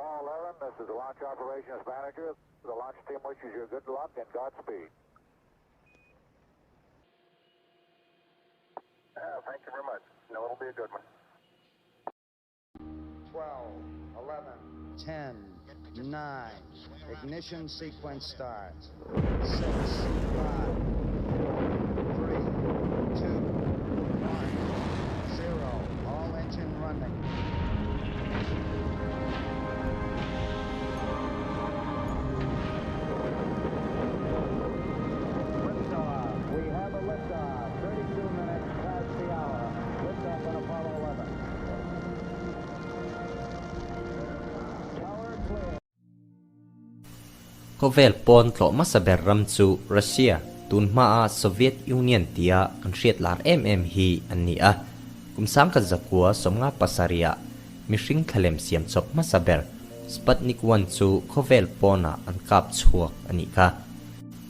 Apollo 11, this is the launch operations manager. The launch team wishes you good luck and Godspeed. Yeah, thank you very much. No, it'll be a good one. 12, 11, 10, 9. Ignition sequence starts. 6, 5, 4, 3, 2, 1, 0. All engine running. Liftoff. We have a liftoff. 32 minutes past the hour. Liftoff on Apollo 11. Tower clear. Khawvel pawn tlawh hmasa ber ram chu Russia, tun hmaa Soviet Union tia kan hriat lar em em hi an ni a. Kum 1957 ah mihring thlalem siam chawp hmasa ber Sputnik 1 chu khawvel pawnah an kap chhuak a nih kha.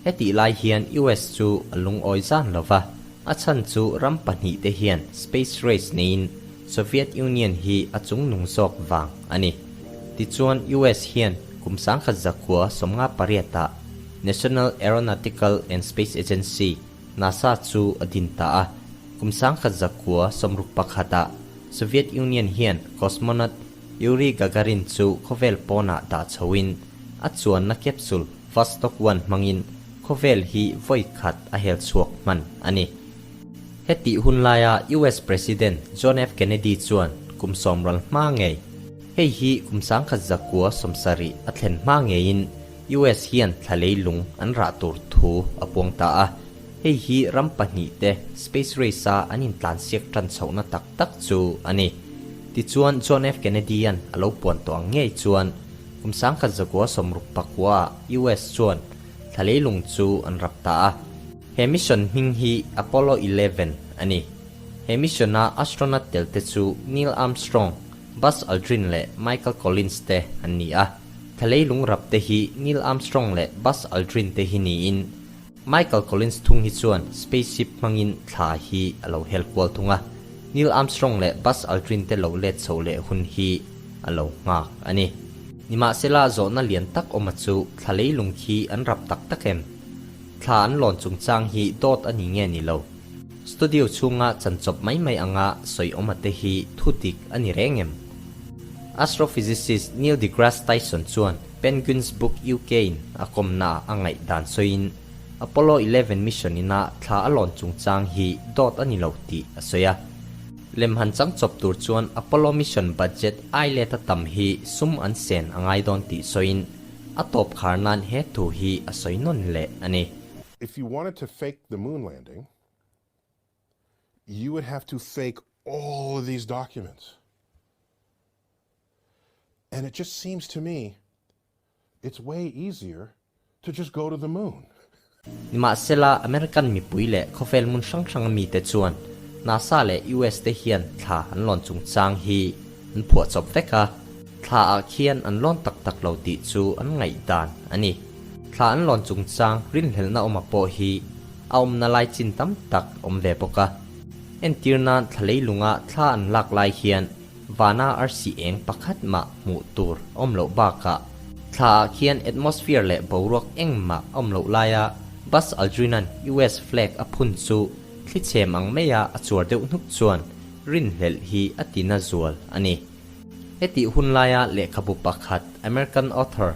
Hetih lai hian US chu a lungawi zan lo va, a chhan chu ram pahnihte hian space race neiin Soviet Union hi a chungnung zawk vang a ni. Tichuan US hian kum 1998 ah National Aeronautical and Space Agency, NASA, chu a din ta a. Kum 1961 ah Soviet Union hian cosmonaut Yuri Gagarin chu khawvel pawnah dah chhoin a chuanna capsule Vostok 1 hmangin khawvel hi vawi khat a hel chhuak hman a ni. Hetih hun laia US President John F. Kennedy chuan kum sawmral hma ngei, hei hi kum 1970 a thlen hma ngeiin US hian thla leilung an rah tur thu a puang ta a. Hei hi ram pahnihte space race-a an intlansiak tan chhohna tak tak chu a ni. Tichuan John F. Kennedy-a'n a lo puan tawh ang ngei chuan kum 1969 ah US chuan thla leilung chu an rap ta a. He mission hming hi Apollo 11 a ni. He mission-a astronaut tel te chu Neil Armstrong, Buzz Aldrin leh Michael Collins te an ni a. Thla leilung rap te hi Neil Armstrong leh Buzz Aldrin te hi niin Michael Collins thung hi chuan spaceship hmangin thla hi a lo hel kual thung a, Neil Armstrong leh Buzz Aldrin te lo let chho leh hun hi a lo nghak a ni. Nimahsela zawhna lian tak awma chu thla leilung khi an rap tak tak em? Thla an lawn chungchang hi dawt a ni nge ni lo? Studio chhunga chanchawp mai mai anga sawi awma te hi thu dik a ni reng em? Astrophysicist Neil deGrasse Tyson chuan Penguins Book UK in a kawmna a ngaih dan sawiin Apollo 11 mission ina thla a lawn chungchang hi dawt a ni lo tih a sawi a. Lem han chang chawp tur chuan Apollo mission budget ai let a tam hi sum an sen a ngai dawn tih sawiin a tawp khar nan he thu hi a sawi nawn leh a ni. If you wanted to fake the moon landing, you would have to fake all of these documents. And it just seems to me it's way easier to just go to the moon. Nimahsela, American mipui leh khawvel hmun hrang hranga mite chuan NASA leh US te hian thla an lawn chungchang hi an phuahchawp vek a, thla ah khian an lawn tak tak lo tih chu an ngaihdan a ni. Thla an lawn chungchang rinhlelhna awma pawh hi a awmna lai chin tam tak awm ve bawk a. Entir nan thla leilunga thla an lak lai hian Vana arsi eng pakhat mah hmuh tur awm loh bakah thla ah khian atmosphere leh boruak engmah awm loh laia Buzz Aldrin-a'n US flag a phun chu thlichhem ang maia a chuar deuh hnuk chuan rinhlelh hi a ti na zual a ni. Hetih hun laia lehkhabu pakhat American author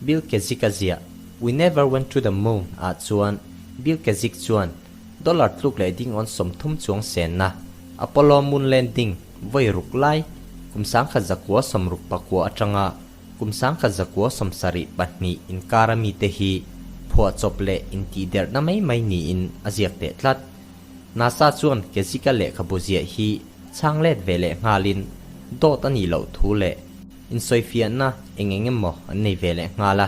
Bill Kezik a ziah We Never Went to the Moon ah chuan Bill Kezik chuan dollar tluk leh ding awn 30 chuang senna Apollo moon landing vawi ruk lai kum 1969 atanga kum 1972 inkar a mite hi phuahchawp leh intihderhna mai mai niin a ziak teh tlat. NASA chuan Kezika lehkhabu ziah hi chhang let ve leh nghalin dawt a nih loh thu leh insawifiahna eng eng emaw an nei ve leh nghal a.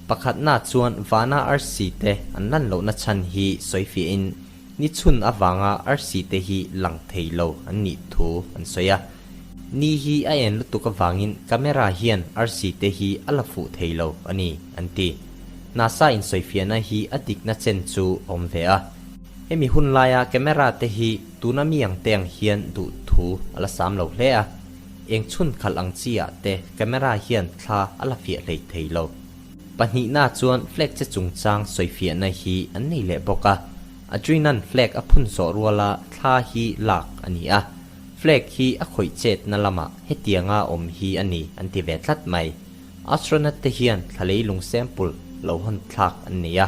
Pakhatna chuan vana arsi te an lan lohna chhan hi sawifiahin ni chhun avanga arsi te hi lang thei lo an nih thu an sawi a. Ni hi a en lutuk avangin camera hian arsi te hi a la fuh thei lo a ni, an ti. NASA insawifiahna hi a dikna chen chu a awm ve a. Hemi hun laia camera te hi tuna mi ang te ang hian duh thu a la sam lo hle a. Eng chhun khalh ang chi ah te camera hian thla a la fiah hlei thei lo. Pahnihna chuan flag che chungchang sawifiahna hi an nei leh bawk a. Adrian-a'n flag a phun zawh ruala thla hi lak a ni a. Flag hi a khawih chetna lamah hetianga awm hi a ni an ti ve tlat mai. Astronaut te hian thla leilung sample lo hawn thlak an nei a.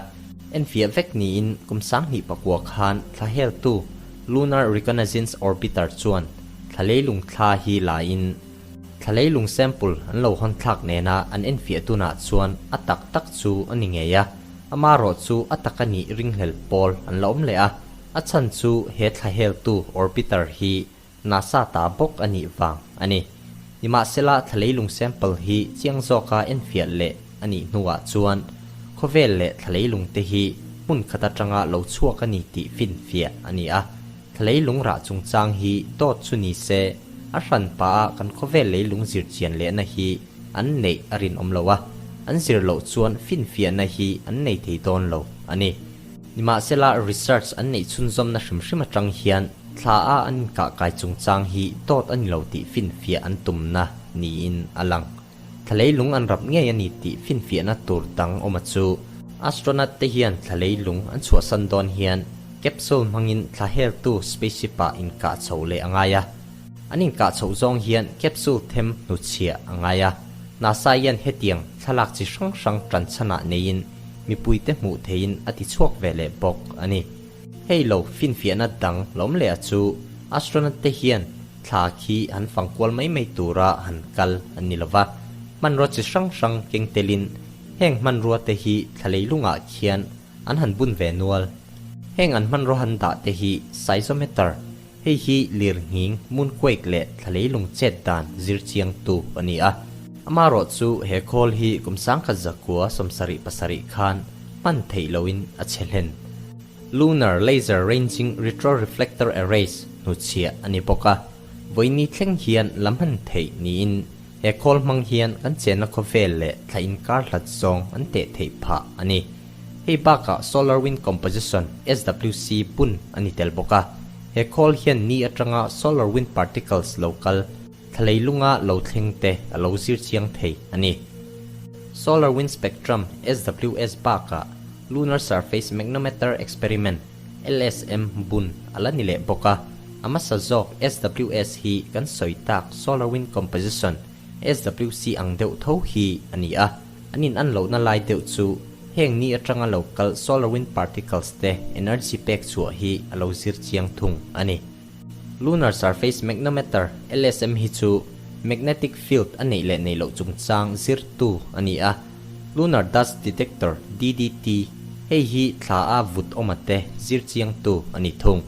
Enfiah vek niin kum 2009 khan thla heltu Lunar Reconnaissance Orbiter chuan thla leilung thla hi laiin thla leilung sample an lo hawn thlak nena an enfiah tunah chuan a tak tak chu a ni ngei a, amarawh chu a tak a nih ringhlel pawl an la awm leh a, a chhan chu he thla heltu orbiter hi NASA ta bawk a nih vang a ni. Nimahsela thla leilung sample hi chiang zawka enfiah leh a nih hnuah chuan khawvel leh thla leilung te hi hmun khat atanga lo chhuak a ni tih finfiah a ni a. Thla leilung rah chungchang hi dawt chu ni se, a hran pah a kan khawvel leilung zir chian lehna hi an neih a rinawm lo a, an zir loh chuan finfiahna hi an nei thei dawn lo a ni. Nimahsela research an neih chhunzawmna hrim hrim atang hian thla a an inkah kai chungchang hi dawt a ni lo tih finfiah an tumna niin a lang. Thla leilung an rap ngei a ni tih finfiahna tur dang awm a chu. Astronaut te hian thla leilung an chhuahsan dawn hian capsule hmangin thla heltu spaceship ah inkah chho leh a ngai a. An inkah chhoh zawng hian capsule them hnuchhiah a ngai a. NASA hian hetiang thlalak chi hrang hrang tan chhanah neiin mipuite hmuh theihin a ti chhuak ve leh bawk a ni. Hei lo finfiahna dang lawm leh a chu astronaut te hian thla khi han fang kual mai mai tura han kal an ni lova, hmanrua chi hrang hrang keng telin heng hmanrua te hi thla leilungah khian an han bun ve nual. Heng an hmanrua han dah te hi seismometer, hei hi lirnghing, moonquake leh thla leilung chet dan zir chiangtu a ni a. Amaherawh chu he khawl hi kum 1977 khan hman theih loin a che hlen. Lunar Laser Ranging Retroreflector Arrays hnuchhiah a ni bawk a, vawiini thleng hian la hman theih niin he khawl hmang hian kan chenna khawvel leh thla inkar hlat zawng an teh theih phah a ni. Hei bakah Solar Wind Composition, SWC, bun a ni tel bawk a, he khawl hian ni atanga solar wind particles lo kal thla leilunga lo thleng te a lo zir chiang thei a ni. Solar Wind Spectrum, SWS, bakah Lunar Surface Magnetometer Experiment, LSM, bun a la ni leh bawk a, a hmasa zawk SWS hi kan sawi tak Solar Wind Composition, SWC, ang deuh tho hi a ni a, an in an lohna lai deuh chu heng ni atanga lo kal solar wind particles te energy pek chhuah hi a lo zir chiang thung a ni. Lunar Surface Magnetometer, LSM, hi chu magnetic field a neih leh neih loh chungchang zirtu a ni a. Lunar Dust Detector, DDT, hei hi thla a vut awma te zir chiangtu a ni thung.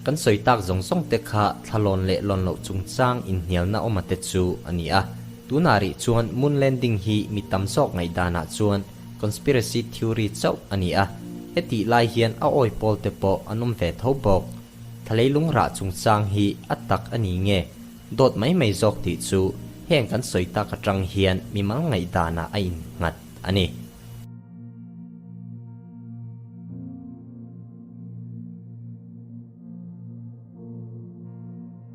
Kan sawi tak zawng zawng te kha thla lawn leh lawn loh chungchang inhnialna awma te chu a ni a. Tunah rih chuan moon landing hi mi tam zawk ngaihdanah chuan conspiracy theory chauh a ni a. Hetih lai hian a awi pawl te pawh an awm ve tho bawk. Thla leilung rah chungchang hi a tak a ni nge? Dawt mai mai zawk tih chu heng kan sawi tak atang hian mimal ngaihdanah a innghat a ni.